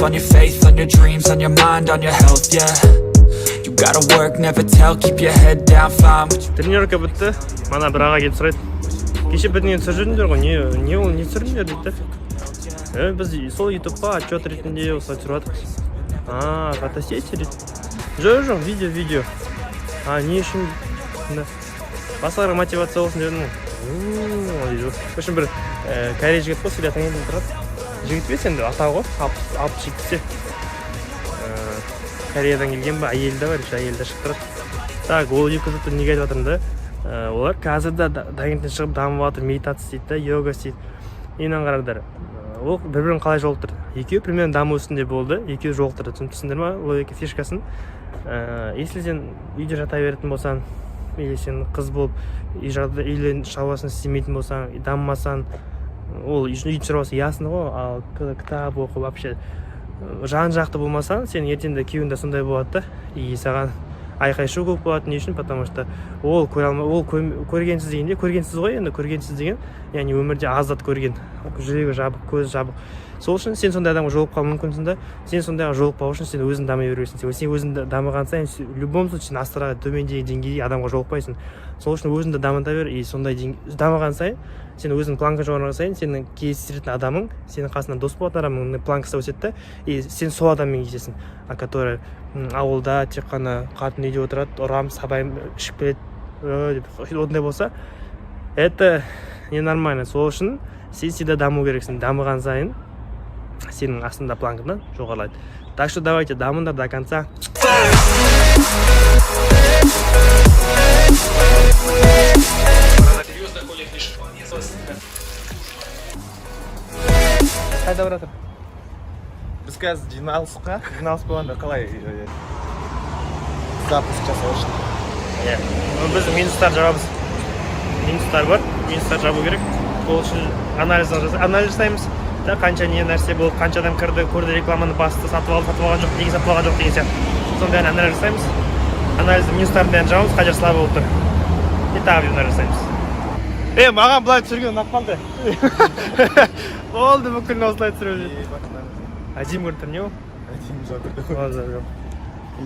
on your faith, on your dreams, on your mind, on your health, yeah. You gotta work, never tell, keep your head down, find what you Тренировка бітті. Мана бір аға келіп сұрайды: «Кеше бірдеңе түсіріп жүрдіңдер ғой, не ол, не түсірдіңдер?» – дейді да. Біз сол ютубқа отчет ретінде осылай түсіріп жатырмыз. «А, фотосессия?» – дейді. Жоқ, видео, видео. «А не үшін?» Да. «Басқаларға мотивация болсын дедім ғой». «М, дейді. В общем, бір кәрей жігіт қой, всегда таңертең тұрады. Жігіт емес енді, ата ғой, 60, 60-70-те. Кореядан келген ба, әйелі де бар еще, әйелі де шығып тұрады. Так, ол екі жұртты неге айтып жатырмын да? Олар қазір де таңертең шығып, дамып жатыр, медитация істейді да, йога істейді. Енді қараңдар, ол бір бірін қалай жолықтырды? Екеуі примерно даму үстінде болды, екеуі жолықтырды. Түсініп тұрсыңдар ма логика, фишкасын? Если сен үйде жата беретін болсаң или сен қыз болып үй жағда, үйлен шаруасын істемейтін болсаң, дамымасаң, ол үйдің шаруасы ясно ғой. Ал кітап оқып, вообще жан жақты болмасаң, сен ертең де күйеуің де сондай болады да, и саған айқай шу көп болады. Не үшін? Потому что ол көре алмай, ол көргенсіз дегенде, көргенсіз ғой енді. Көргенсіз деген, яғни өмірде аз зат көрген, жүрегі жабық, көзі жабық. Сол үшін сен сондай адамға жолығып қалуың мүмкінсің да. Сен сондайға жолықпау үшін сен өзің дами беру керексің. Сен өзің дамыған сайын, в любом случае сен астырақ, төмендегі деңгейде адамға жолықпайсың. Сол үшін өзіңді дамыта бер. И сондай дамыған сайын, сен өзің планка жоғарыған сайын, сенің кездестіретін адамың, сенің қасында дос болатын адамың планкасы өседі да, и сен сол адаммен кездесесің. А который ауылда тек қана қатын үйде отырады, ұрам, сабаймын, ішіп келеді деп ондай болса, это ненормально. Сол үшін сен всегда даму керексің. Дамыған сайын сенің астында планкадан жоғарылайды. Так что давайте, дамыңдар до конца. Серьезно доходит лишь вполне. Қайда баратыр? Біз қазір жиналысқа. Жиналыс болғанда қалай, запуск жасау үшін. Иә, біз минустар жабамыз. Минустар бар, минустар жабу керек. Ол үшін анализ жасаймыз да, қанша не нәрсе болды, қанша адам кірді, көрді, рекламаны басты, сатып алды, сатып алған жоқ, неге сатып алған жоқ деген сияқты. Соның бәрін анализ жасаймыз. Анализді, минустардың бәрін жабамыз, қай жер слабый болып тұр, и тағы бір анализ жасаймыз. Е, маған былай түсірген ұнап қалды. Болды, бүкіл осылай түсіріп. Әдемі көрініп тұр. Не ол? Әдемі жатыр. Базар жоқ.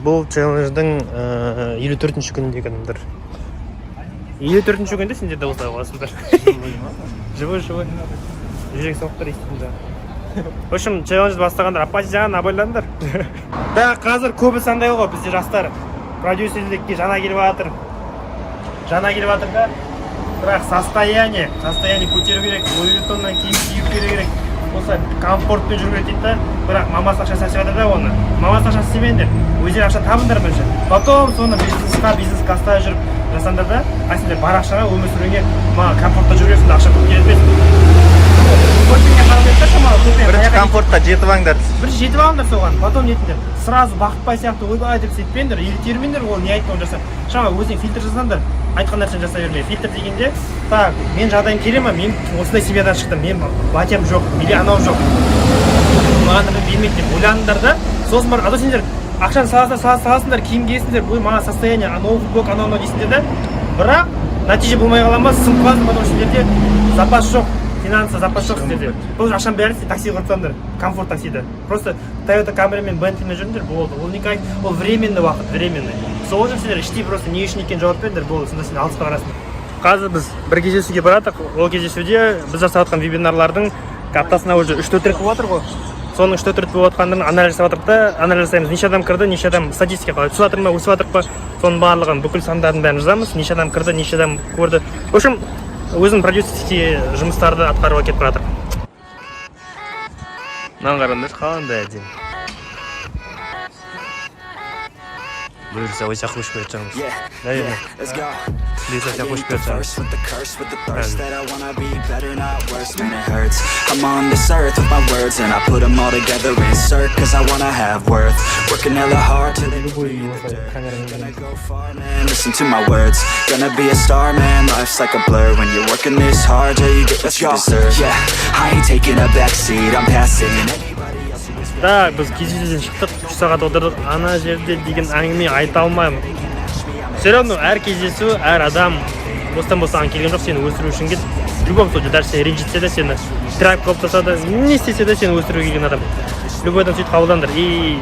Бұл челлендждің 54-күніндегі адамдар. 54-күнде сендер де осылай боласыңдар. Живой, живой. Жүрек соғып тұр, естідім жаңа. В общем, челленджді бастағандар, оппозицияны абайлаңдар. Да, қазір көбісі андай ғой, бізде жастар продюсерлікке жаңа келіп жатыр. Жаңа келіп жатыр да. Бірақ состояние көтеру керек, Луи Виттоннан киім киіп беру керек. Осылай комфортпен жүру керек дейді да. Бірақ мамасы ақша істеп жатыр да оны. Мамасы ақша істемеңдер. Өздері ақша табыңдар бірінші. Потом соны бизнесқа, бизнес класста жүріп жасаңдар да, а сендер бар ақшаға өмір сүруге, маған комфортта жүру керек, сонда ақша көп келеді емес. Көпенге қарау керек та шамалы, көпен Бірінші қаяққа. комфортқа жетіп алыңдар. Бірінші жетіп алыңдар соған, потом нетіңдер. Сразу Бақытбай сияқты ойбай деп сөйтпеңдер, еліттермеңдер, ол не айтты, оны жаса. Шамалы өзің фильтр жасаңдар, айтқан нәрсені жасай бермей. Фильтр дегенде, так, мен жағдайым келе ма, мен осындай семьядан шықтым, мен батям жоқ или анау жоқ, маған да бермейді деп ойланыңдар да, сосын барып. А то сендер ақшаны саласыңдар, саласыңдар, киім киесіңдер, ой, маған состояние, анау футболка, анау мынау дейсіңдер да, бірақ нәтиже болмай қала ма, сынып қаласың, потому что сендерде запас жоқ, финансовый запас жоқ сендерде. Бұл ақшаның бәрін сен таксиге құрып тастаңдар, комфорт таксиді. Просто Тойота Камримен, Бентлимен жүріңдер, болды. Ол не кайф, ол временный уақыт, временный. Сол үшін сендер іштей просто не үшін екенін жауап беріңдер, болды, сонда сен алысқа барасың. Қазір біз бір кездесуге баратырық. Ол кездесуде біз жасап жатқан вебинарлардың аптасына уже үш төрт рет болып жатыр ғой. Соның үш төрт рет болып жатқандарын анализ жасап жатырмық та, анализ жасаймыз: неше адам кірді, неше адам, статистика қалай түсіп жатыр ма, өсіп жатыр па, соның барлығын, бүкіл сандардың бәрін жазамыз: неше адам кірді, неше адам көрді. В общем, өзім продюсерский жұмыстарды атқаруға кетіп бара жатырмын. Мынаны қараңдаршы, қандай әдемі. Бұйырса, ой, жақсы көшіп кететін шығармыз. Yeah, Наверное. yeah, let's go. Бұйырса, I көшіп ain't the кететін шығармыз. first with the curse, with the thirst that I wanna be better, not worse. Man, it hurts. I'm on this earth with my words, and I put them all together, insert, 'cause I wanna have worth. Working hella hard till they Любой осылай камерамен. Gonna go far, man. Listen to my words. Gonna be a star, man. Life's like a blur when you're working this hard. Yeah, you get what you deserve. Yeah, I ain't taking a backseat. I'm passing anybody else who is. Так, біз кездесуден шықтық, 3 сағат отырдық ана жерде деген әңгіме айта алмаймын. Все равно әр кездесу, әр адам бостан бос саған келген жоқ, сені өсіру үшін келді. В любом случае, даже сені ренжітсе де, сені тряпка қылып тастаса да, не істесе де, сені өсіруге келген адам. Любой адам сөйтіп қабылдаңдар. И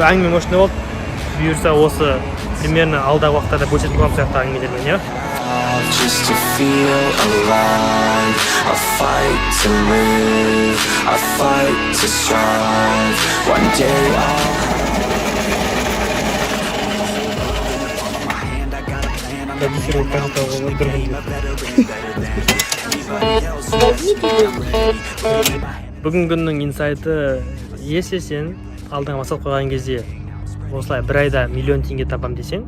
әңгіме мощный болды. Бұйырса, осы примерно алдағы уақыттарда бөлісетін боламын сияқты әңгімелермен, иә. Just to feel alive. I fight to live, I fight to strive. One day I'll my hand, I got a plan. I'm Продюсер болып қажет бір күнде. Better and better than anybody else. I'm ready. Бүгінгі күннің инсайты: если сен алдыңа мақсат қойған кезде осылай бір айда миллион теңге табам десең,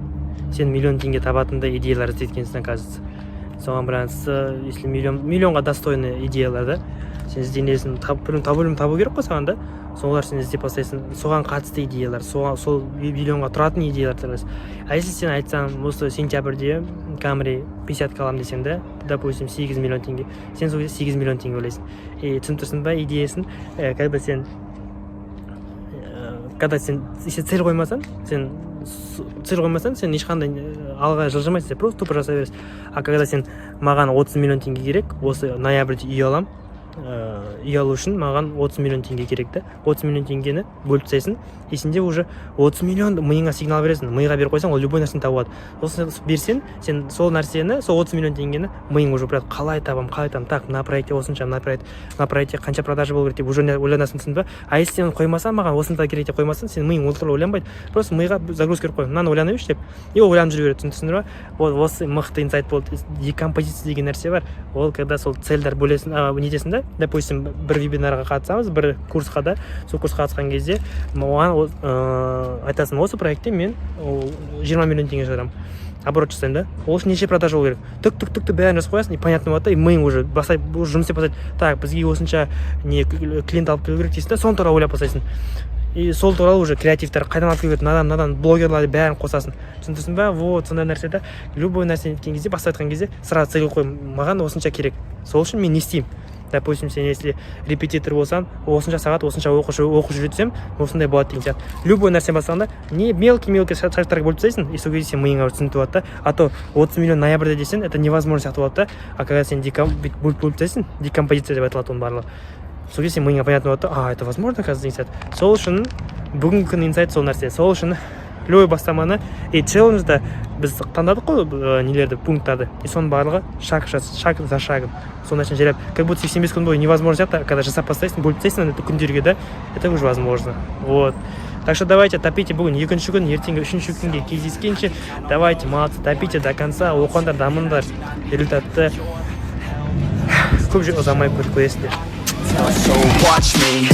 сен миллион теңге табатындай идеялар іздеткенсің, оказывается. Соған байланысты, если миллионға достойный идеялар да, сен ізденесің, табу, табу керек қой саған да. Солар сен іздеп бастайсың, соған қатысты идеялар, соған, сол миллионға тұратын идеялар табасың. А если сен айтсаң, осы сентябрьде Камри 50 аламын десең да, допустим, 8 миллион теңге, сен сол кезде 8 миллион теңге ойлайсың. И түсініп тұрсың ба идеясын? Когда сен когда сен если цель қоймасаң, сен цель қоймасаң, сен ешқандай алға жылжымайсың, сен просто тупо жасай бересің. А когда сен маған 30 миллион теңге керек, осы ноябрьде үй аламын, үй алу үшін маған 30 миллион теңге керек та, 30 миллион теңгені бөліп тастайсың, и сенде уже 30 миллион миыңа сигнал бересің. Миға беріп қойсаң, ол любой нәрсені таба алады. Сосын берсең, сен сол нәрсені, сол 30 миллион теңгені миың уже біледі: қалай табамын, қалай табамын, так, мына проектте осынша, мына проектте қанша продажа болу керек деп уже ойланасың, түсіндің ба? А если сен қоймасаң, маған осындай керек деп қоймасаң, сен миың ол туралы ойланбайды. Просто миға загрузка беріп қой, мынаны ойлана берші деп, и ол ойланып жүре береді, түсіндіңдер ма? Вот осы мықты инсайт болды. Декомпозиция деген нәрсе бар. Ол когда сол цельдар бөлесің, нетесің да. Допустим, бір вебинарға қатысамыз, бір курсқа да. Сол курсқа қатысқан кезде маған айтасың: осы проектте мен 20 миллион теңге шығарамын, оборот жасаймын да, ол үшін неше продажа болу керек, түк түк түк түк бәрін жазып қоясың, и понятно болады да. И миың уже бастайды, уже жұмыс істеп бастайды. Так, бізге осынша не клиент алып келу керек дейсің да, сол туралы ойлап бастайсың. И сол туралы уже креативтер қайдан алып келу керек, мынадан, мынадан, блогерларды бәрін қосасың, түсіндірсің ба? Вот сондай нәрсе да. Любой нәрсені неткен кезде, бастап жатқан кезде сразу цель қой: маған осынша керек, сол үшін мен не істеймін? Допустим, сен если репетитор болсаң, осынша сағат осынша оқушы оқып жүретсем, осындай болады деген сияқты. Любой нәрсе бастағанда не мелкий мелкий шагтарға бөліп тастайсың, и сол кезде сен миыңа уже түсінікті болады да. А то 30 миллион ноябрьде десең, это невозможно сияқты болады да. А когда сен бүйтіп бөліп бөліп тастайсың, декомпозиция деп айтылады оның барлығы, сол кезде сен миыңа понятно болады да, а это возможно, оказывается, деген сияқты. Сол үшін бүгінгі күннің инсайт сол нәрсе. Сол үшін любой бастаманы и челленджді біз таңдадық қой, нелерді, пункттарды, и соның барлығы шаг шаг за шагом, сол нәрсені жайлап, как будто 85 күн бойы невозможно сияқты, когда жасап бастайсың, бөліп тастайсың ана күндерге да, это уже возможно. Вот так что давайте, топите. Бүгін екінші күн, ертеңгі үшінші күнге кездескенше. Давайте, молодцы, топите до конца, оқыңдар, дамыңдар, результатты көп ұзамай көресіңдер. So watch me.